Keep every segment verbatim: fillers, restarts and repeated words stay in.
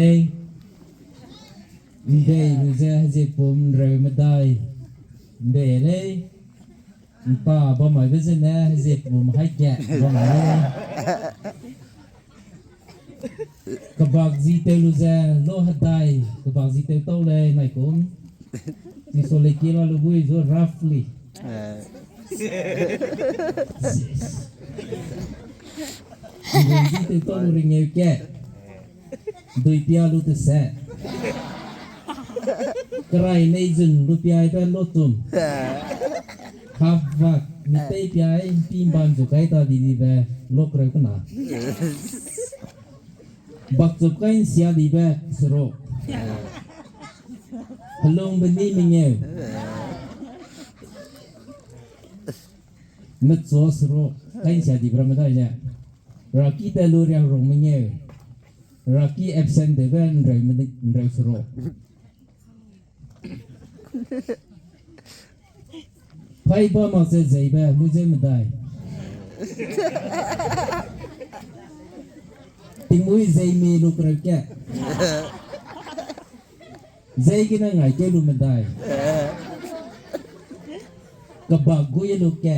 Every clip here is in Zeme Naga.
Ei, ’mbei lu ze hezie pum reu medai. ’Mbei lei, ’mpa bam maibe zene hezie pum haige bam mai lei. Kebak zi tew lu ze lo hedai, kebak zi tew tau lei naikum. Miso lei ki la lu gui zu roughly. Eh. Zi tew tau lu ringeu ke. Dui pia lu tese. Kerai nei zun lu piai be lo tum. Hapvak mi tei piai ’mpi ’mban zu kai ta di dibe lo kereu kena. Bakchup kai ’nsia dibe seruk. Helungbe ni mengeu. Mechua seruk. Kai ’nsia dibe ramme dai ze. Raki te lu riak rung mengeu. Raki absent tewbe ’nreu medi-, ’nreu seruk. Pai ba mak ze zeibe, mui ze medai. Tingmui zeimi lu kereu ke. Zeigene ngai keu lu medai. Kebak gui lu ke.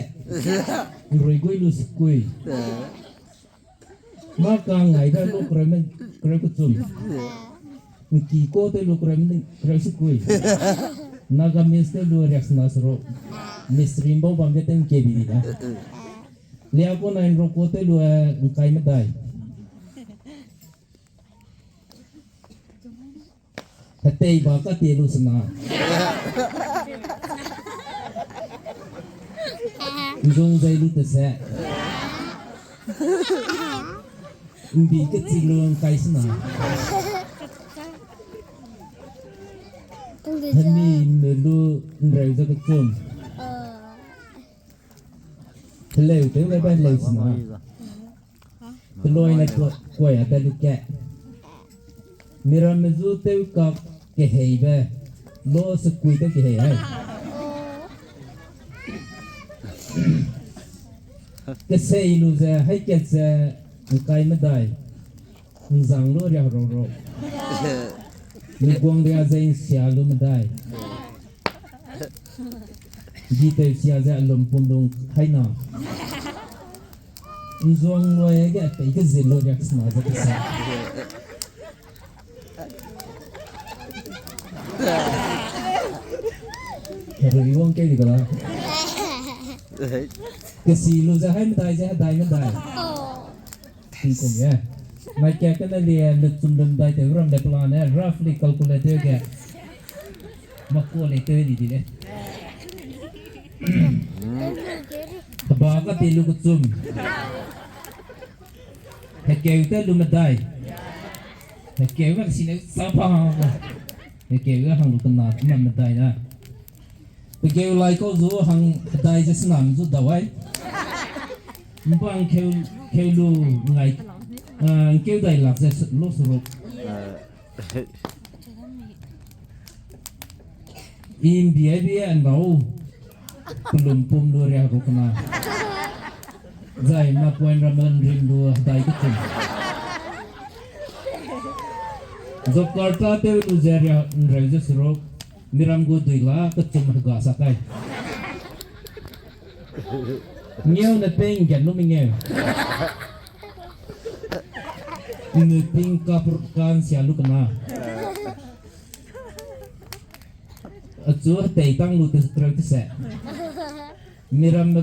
’Nrui gui lu sekui. Mâ kangaibe lu kereu me-, kereu kechum. ’Ngki ko tew lu kereu me-, kereu sekui. Nagamese tew lu riaksena seruk. Mistri ’mbau bam ge tew ’ngke bi di da. Lia ko nai ’nrok ko tew lu, eh, ’ngkai medai. Hetei ba katie lu sena. ’Nzung zei lu tese. ’Mbi kechi lu ’ngkai sena. Hemi ’mme lu ’nreu ze kechum. Heleu tew gai ba heleu sena. Teloine kuai a te lu ke. Miramme zu tew kak keheibe. Lo sekui tew kehei ai. Kesei lu ze, haikat ze, ’ngkai medai. ’Nzang lu riak roro. Miguang ria ze ’nsia lu medai. Gitew sia ze alum pum lung haina. ’Nzuang lui ge pei kezin lu riaksena ze kesa. Herui wang kei di kala. Kesi lu ze hai medai ze hedai medai. Tingkum e. Mai ka kene lie lechum lum dai tew ram de plan e roughly calculate tew ge. Makua lei tew di di le. Heba kati lu kechum. Hekeu te lu medai. Hekeu ga sine sapa. Hekeu ga hang lu kena kena medai da. Pekeu lai kau zu hang hedai ze senam zu dawai. Mbang keu, keu lu ngai, ah, keu dai lak ze lo seruk. Im bi ai bi a nau. Pelum pum lu ria ru kena. Zai ma point ramen rim lu hedai kechum. Job card ta tew lu ze ria ’nreu ze seruk. Miram gu dui la kechum hega sa kai. Ngeu ne pei ’nggen lu mengeu. Nnu ping kap kan sia lu kena. Achu hetei tang lu te treu te se. Miramme